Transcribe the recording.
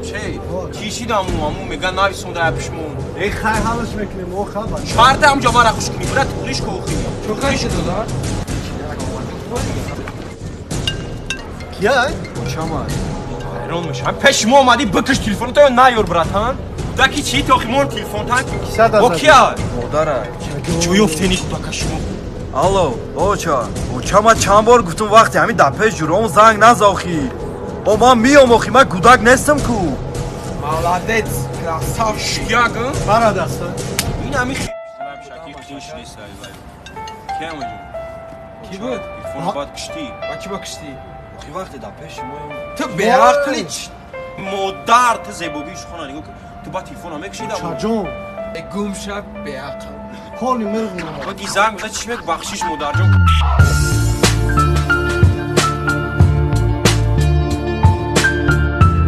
Ше, чӣ шидаму аму мега нависонда пишмон. Эй, хай ҳалаш мекунем, о хабар. Шарта ҳамҷо мара хуш кунӣ, брат, туғриш ку охи. Чо кайши додар? Кия? Очама. Ҳайрон мешавам. Пеши мо омадӣ, бикиш телефонато наёр, братан. Кудаки чӣ то химон телефон тан? О кия? Модара. Чо ёфтени кудака шумо? Алло, оча. Оча, ман чанд бор гуфтум, вақте ҳамин дар пеш ҷуром занг наза охи. О, ман миём охи, ман кӯдак нестам ку. Молодец, красавчик. Ягн? Мара даста. Ин ҳами шаки қин шудеса вай. Кия маҷон? Ки буд? Телефон баъд киштӣ. Ба ки ба киштӣ? Охи вақте дар пеши мо. Ту беақли чӣ? Модар, ту зебогии шухона нигоҳ кун. Ту ба телефона мекушида. Чаҷон. Гум шав, беақл. Поли мирғ. Баги занг биза, чӣ мек, бахшиш, модарҷон.